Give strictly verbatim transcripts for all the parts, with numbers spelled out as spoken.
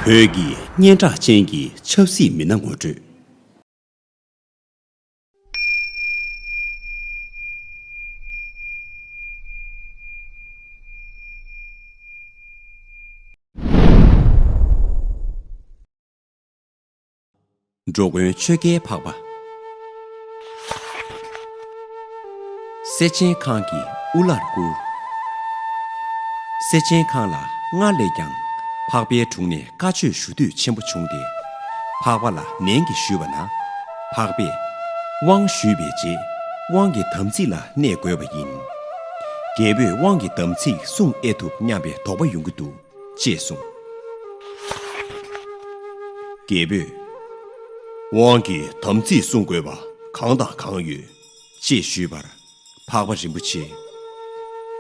བོད་ཀྱི་སྙན་གྲགས་ཅན་གྱི་ཆབ་སྲིད་མི་སྣ་ངོ་སྤྲོད། འགྲོ་མགོན་ཆོས་རྒྱལ་འཕགས་པ། སེར་ཆེན་ཁང་གི་དབུ་བླར་བཀུར། སེར་ཆེན་ཁང་ལ་སྔར་ལས་ཀྱང་འཕགས་པའི་དྲུང་ནས་བཀའ་ཆོས་ཞུ་འདོད་ཆེན་པོ་བྱུང་སྟེ། འཕགས་པ་ལ་ནན་གྱིས་ཞུས་པ་ན། འཕགས་པས། དབང་ཞུས་པའི་རྗེས་དབང་གི་དམ་ཚིག་ལ་གནས་དགོས་པ་ཡིན། རྒྱལ་པོས་དབང་གི་དམ་ཚིག་སྲུང་ཨེ་ཐུབ་སྙམ་པའི་དོགས་པ་ཡོང་གི་འདུག་ཅེས་གསུངས། རྒྱལ་པོས། དབང་གི་དམ་ཚིག་སྲུང་དགོས་པ་གང་དང་གང་ཡོད། ཅེས་ཞུས་པར། འཕགས་པ་རིན་པོ་ཆེས།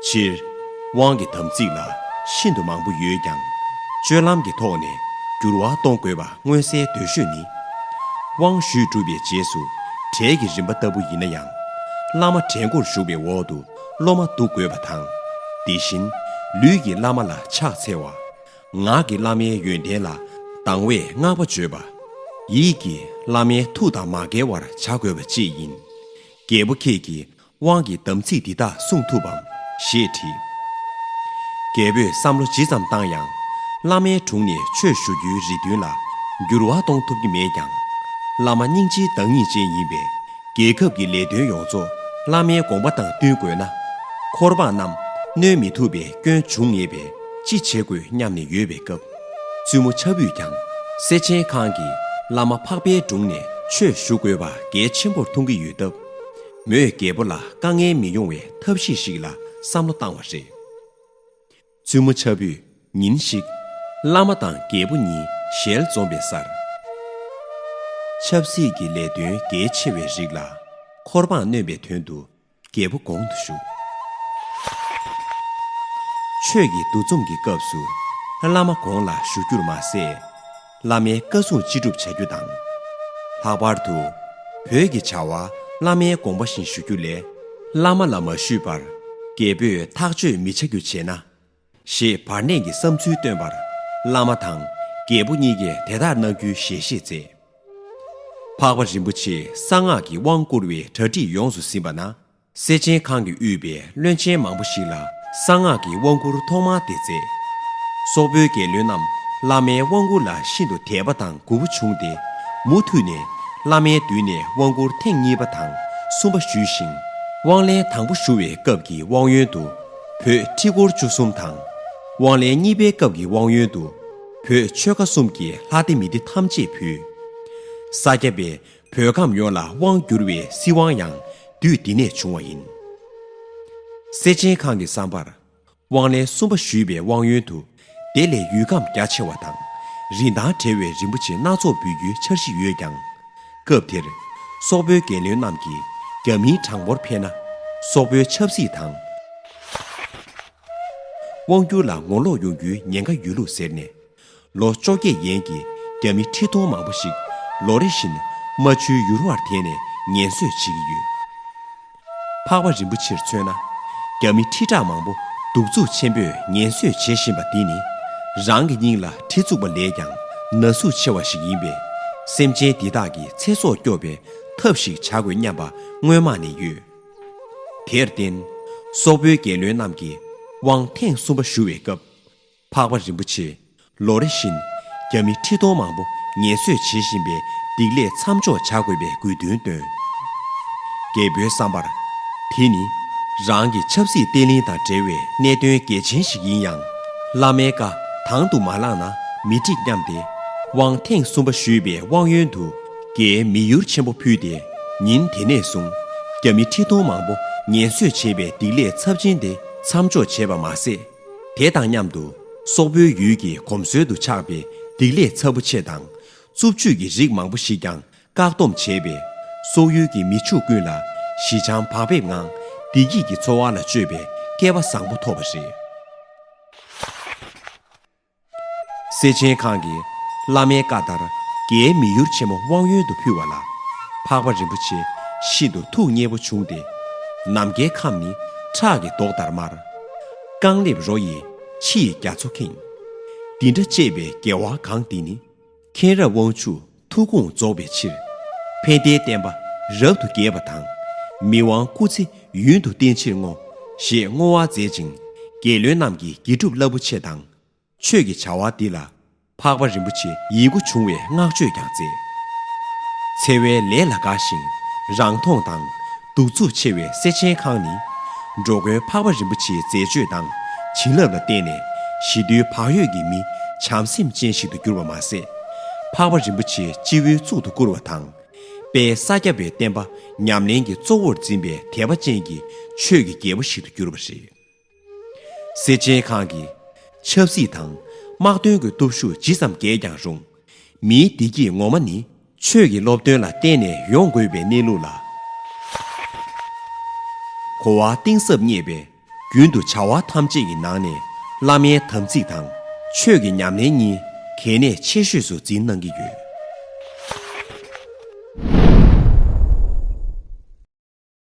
སྤྱིར། དབང་གི་དམ་ཚིག་ལ་ཤིན་ཏུ་མང་པོ་ཡོད་ཀྱང་། སྤྱོད་ལམ་གྱི་ཐོག་ནས་འགྱུར་བ་གཏོང་དགོས་པ་མངོན་གསལ་དོད་ཤོས་ནི། དབང་ཞུས་གྲུབ་པའི་རྗེས་སུ་གྲལ་གྱི་རིམ་པ་ལྟ་བུ་ཡིན་ན་ཡང་། བླ་མ་གྲལ་མགོར་བཞུགས་པའི་འོག་ཏུ་སློབ་མ་འདུག་དགོས་པ་དང་། དེ་བཞིན་ལུས་ཀྱིས་བླ་མ་ལ་ཕྱག་འཚལ་བ། ངག་གིས་བླ་མའི་ཡོན་ཏན་ལ་དང་བས་བསྔགས་པ་བརྗོད་པ། ཡིད་ཀྱིས་བླ་མའི་ཐུགས་དང་མ་འགལ་བར་བྱ་དགོས་པ་བཅས་ཡིན། རྒྱལ་པོ་ཁྱེད་ཀྱིས་དབང་གི་དམ་ཚིག་འདི་དག་སྲུང་ཐུབ་བམ་ཞེས་དྲིས། རྒྱལ་པོས་བསམ་བློ་ཇི་ཙམ་བཏང་ཡང་། བླ་མའི་དྲུང་ནས་ཆོས་ཞུ་རྒྱུའི་རེ་འདུན་ལ་འགྱུར་བ་གཏོང་ཐུབ་ཀྱི་མེད་ཀྱང་། བླ་མ་སྙིང་རྗེའི་བདག་ཉིད་ཅན་ཡིན་པས། རྒྱལ་ཁབ་ཀྱི་ལས་དོན་ཡོངས་རྫོགས་བླ་མའི་དགོངས་པ་དང་བསྟུན་དགོས་ན། འཁོར་འབངས་རྣམས་གནོན་མི་ཐུབ་པའི་སྐྱོན་བྱུང་ངེས་པས་ཅི་བྱེད་དགོས་སྙམ་ནས་ཡོད་པའི་སྐབས། བཙུན་མོ་ཆ་བུས་ཀྱང་སེར་ཆེན་ཁང་གི་བླ་མ་འཕགས་པའི་དྲུང་ནས་ཆོས་ཞུ་དགོས་པ་གལ་ཆེན་པོར་མཐོང་གི་ཡོད་སྟབས། མོས་རྒྱལ་པོ་ལ་དཀའ་ངལ་མི་ཡོང་བའི་ཐབས་ཤེས་ཤིག་ལ་བསམ་བློ་བཏང་བ་རེད། བཙུན་མོ་ཆ་བུས་ཉིན་ཞིག་བླ་མ་དང་རྒྱལ་པོ་གཉིས་ཞལ་འཛོམས་པའི་སར། ཆབ་སྲིད་ཀྱི་ལས་དོན་གལ་ཆེ་བའི་རིགས་ལ་འཁོར་འབངས་གནོན་པའི་དོན་དུ་རྒྱལ་པོ་གོང་དུ་བཞུགས། ཆོས་ཀྱི་འདུ་འཛོམས་ཀྱི་སྐབས་སུ་བླ་མ་གོང་ལ་བཞུགས་རྒྱུར་མ་ཟད། བླ་མའི་བཀའ་གསུང་ཅི་སྒྲུབ་བྱ་རྒྱུ་དང་། ལྷག་པར་དུ་བོད་ཀྱི་བྱ་བ་བླ་མའི་དགོངས་པ་བཞིན་ཞུ་རྒྱུ་ལས། བླ་མ་ལ་མ་ཞུས་པར་རྒྱལ་པོས་ཐག་གཅོད་མི་བྱ་རྒྱུ་བྱས་ན། ཞེས་བར་གནས་ཀྱི་བསམ་ཚུལ་བཏོན་པར། བླ་མ་དང་རྒྱལ་པོ་གཉིས་ཀས་དེ་ལྟར་གནང་རྒྱུའི་ཞལ་བཞེས་མཛད། འཕགས་པ་རིན་པོ་ཆེས་གསང་སྔགས་ཀྱི་དབང་བསྐུར་བའི་གྲ་སྒྲིག་ཡོངས་སུ་ཟིན་པ་ན། སེར་ཆེན་ཁང་གིས་དབུས་པའི་བློན་ཆེན་མང་པོ་ཞིག་ལ་གསང་སྔགས་ཀྱི་དབང་བསྐུར་ཐོག་མར་དེ་མཛད། སོག་པོའི་རྒྱལ་བློན་རྣམས་བླ་མའི་དབང་བསྐུར་ལ་ཤིན་ཏུ་དད་པ་དང་མགུ་བོ་ཕྱུང་སྟེ། མུ་མཐུད་ནས་བླ་མའི་མདུན་ནས་དབང་བསྐུར་ཐེངས་གཉིས་པ་དང་གསུམ་པ་ཞུས་ཤིང་། དབང་ལན་དང་པོ་ཞུ་བའི་སྐབས་ཀྱི་དབང་ཡོན་དུ་བོད་ཁྲི་སྐོར་བཅུ་གསུམ་དང་། དབང་ལན་གཉིས་པའི་སྐབས་ཀྱི་དབང་ཡོན་དུ་བོད་ཆོལ་ཁ་གསུམ་གྱི་ལྷ་སྡེ་མི་སྡེ་ཐམས་ཅད་ཕུལ། ས་སྐྱ་པས་བོད་ཁམས་ཡོངས་ལ་དབང་བསྒྱུར་བའི་སྲིད་དབང་ཡང་དུས་འདི་ནས་བྱུང་བ་ཡིན། སེར་ཆེན་ཁང་གི་བསམ་པར། དབང་ལན་གསུམ་པ་ཞུས་པའི་དབང་ཡོན་དུ། དེ་ལས་ཡུལ་ཁམས་རྒྱ་ཆེ་བ་དང་། རིན་ཐང་བྲལ་བའི་རིན་པོ་ཆེ་སྣ་ཚོགས་འབུལ་རྒྱུའི་འཆར་གཞི་ཡོད་ཀྱང་། སྐབས་དེར། སོག་པོའི་རྒྱལ་བློན་རྣམས་ཀྱིས་རྒྱ་མིའི་གྲངས་འབོར་འཕེལ་ན། སོག་པོའི་ཆབ་སྲིད་དང་། དབང་བསྒྱུར་ལ་ངོ་ལོག་ཡོང་རྒྱུའི་ཉེན་ཁ་ཡོད་ལུགས་ཟེར་ནས། ལོ་བཅོ་བརྒྱད་ཡན་གྱི་རྒྱ་མི་ཁྲི་སྟོང་མང་པོ་ཞིག་ལོ་རེ་བཞིན་རྨ་ཆུའི་ཡུར་བར་ཐལ་ནས་ངན་གསོད་བྱེད་ཀྱི་ཡོད། འཕགས་པ་རིན་པོ་ཆེར་མཚོན་ན། རྒྱ་མི་ཁྲི་ཕྲག་མང་པོ་གདུག་རྩུབ་ཆེན་པོས་ངན་གསོད་བྱེད་བཞིན་པ་འདི་ནི། རང་གི་སྙིང་ལ་གྲི་བཙུགས་པ་ལས་ཀྱང་ན་ཟུག་ཆེ་བ་ཞིག་ཡིན་པས། སེམས་ཅན་འདི་དག་གི་ཚེ་སྲོག་སྐྱོབ་པའི་ཐབས་ཤིག་བྱ་དགོས་སྙམ་པ་སྔོན་མ་ནས་ཡོད། དེར་བརྟེན། སོག་པོའི་རྒྱལ་བློན་རྣམས་ཀྱིས་དབང་ཐེངས་གསུམ་པ་ཞུ་བའི་སྐབས། འཕགས་པ་རིན་པོ་ཆེས་ལོ་རེ་བཞིན་རྒྱ་མི་ཁྲི་སྟོང་མང་པོ་ངན་གསོད་བྱེད་བཞིན་པའི་སྡིག་ལས་མཚམས་འཇོག་བྱ་དགོས་པའི་དགོས་འདུན་བཏོན། རྒྱལ་པོའི་བསམ་པར། དེ་ནི་རང་གི་ཆབ་སྲིད་བརྟན་ལྷིང་དང་འབྲེལ་བའི་གནད་དོན་གལ་ཆེན་ཞིག་ཡིན་ཡང་། བླ་མའི་བཀའ་དང་དུ་མ་བླངས་ན་མི་འགྲིག་སྙམ་སྟེ། དབང་ཐེངས་གསུམ་པ་ཞུས་པའི་དབང་ཡོན་དུ་རྒྱའི་མི་ཡུལ་ཆེན་པོ་ཕུལ་ཏེ། ཉིན་དེ་ནས་བཟུང་རྒྱ་མི་ཁྲི་སྟོང་མང་པོ་ངན་གསོད་བྱས་པའི་སྡིག་ལས་ཚབས་ཆེན་དེ་མཚམས་འཇོག་བྱས་པ་མ་ཟད། དེ་དང་མཉམ་དུ་སོག་པོའི་ཡུལ་གྱི་གོམས་སྲོལ་དུ་ཆགས་པའི་སྡིག་ལས་ཚབས་པོ་ཆེ་དང་། རྩུབ་སྤྱོད་ཀྱི་རིགས་མང་པོ་ཞིག་ཀྱང་བཀག་སྡོམ་བྱས་པས། སོག་ཡུལ་གྱི་མི་ཕྱུགས་ཀུན་ལ་ཞི་འཇམ་བག་ཕེབས་ངང་བདེ་སྐྱིད་ཀྱི་འཚོ་བ་ལ་སྤྱོད་པའི་སྐལ་བ་བཟང་པོ་ཐོབ་པ་རེད། སེ་ཆེན་ཁང་གིས་བླ་མའི་བཀའ་ལྟར་རྒྱའི་མི་ཡུལ་ཆེན་མོ་དབང་ཡོན་དུ་ཕུལ་བ་ལ། འཕགས་པ་རིན་པོ་ཆེ་ཤིན་ཏུ་ཐུགས་མཉེས་པོ་བྱུང་སྟེ། ནམ་མཁའི་ཁམས་ནི་ཁྲག་གི་མདོག་ལྟར་དམར། རྐང་ལེབ་རོ་ཡིས་ཕྱི་ཡི་རྒྱ་མཚོ་ཁེངས། འདི་འདྲ་གཅེས་པའི་རྒྱལ་བ་གང་འདི་ནི། མཁྱེན་རབ་དབང་ཕྱུག་ཐུགས་དགོངས་རྫོགས་པའི་ཕྱིར། ཕན་བདེའི་བསྟན་པ་རབ་ཏུ་རྒྱས་པ་དང་། མི་དབང་སྐུ་ཚེ་ཡུན་དུ་བརྟན་ཕྱིར་བསྔོ། ཞེས་བསྔོ་བ་མཛད་ཅིང་། རྒྱལ་བློན་རྣམས་ཀྱིས་དགེ་སྒྲུབ་རླབས་པོ་ཆེ་དང་། ཆོས་ཀྱི་བྱ་བ་འདི་ལ། འཕགས་པ་རིན་པོ་ཆེ་ཡིད་མགུ་བྱུང་བའི་བསྔགས་བརྗོད་ཀྱང་མཛད། འཚེ་བའི་ལས་ལ་དགའ་ཞིང་། རང་མཐོང་དང་། གདུག་རྩུབ་ཆེ་བའི་སེ་ཆེན་ཁང་ནི། འགྲོ་མགོན་འཕགས་པ་རིན་པོ་ཆེའི་མཛད་སྤྱོད་དང་། བྱིན་རླབས་ལ་བརྟེན་ནས། ཞི་དུལ་བག་ཡོད་ཀྱི་མི་བྱམས་སེམས་ཅན་ཞིག་ཏུ་གྱུར་པ་མ་ཟད། འཕགས་པ་རིན་པོ་ཆེའི་སྤྱི་བོའི་གཙུག་ཏུ་བཀུར་བ་དང་། དཔལ་ས་སྐྱ་པའི་བསྟན་པ་ཉམས་ལེན་གྱི་གཙོ་བོར་འཛིན་པའི་དད་པ་ཅན་གྱི་ཆོས་ཀྱི་རྒྱལ་པོ་ཞིག་ཏུ་གྱུར་པ་རེད། སེ་ཆེན་ཁང་གིས་ཆབ་སྲིད་དང་དམག་དོན་གྱི་སྟོབས་ཤུགས་ཇི་ཙམ་རྒྱས་ཀྱང་རུང་། མིའི་བདེ་སྐྱིད་ངོ་མ་ནི་ཆོས་ཀྱི་སློབ་སྟོན་ལ་བརྟེན་ནས་ཡོང་དགོས་པའི་གནས་ལུགས་ལ། གོ་བ་གཏིང་ཟབ་རྙེད་པས། རྒྱུན་དུ་བྱ་བ་ཐམས་ཅད་ཀྱི་ནང་ནས་བླ་མའི་དམ་ཚིག་དང་ཆོས་ཀྱི་ཉམས་ལེན་གཉིས་གལ་གནད་ཆེ་ཤོས་སུ་འཛིན་གནང་གི་ཡོད།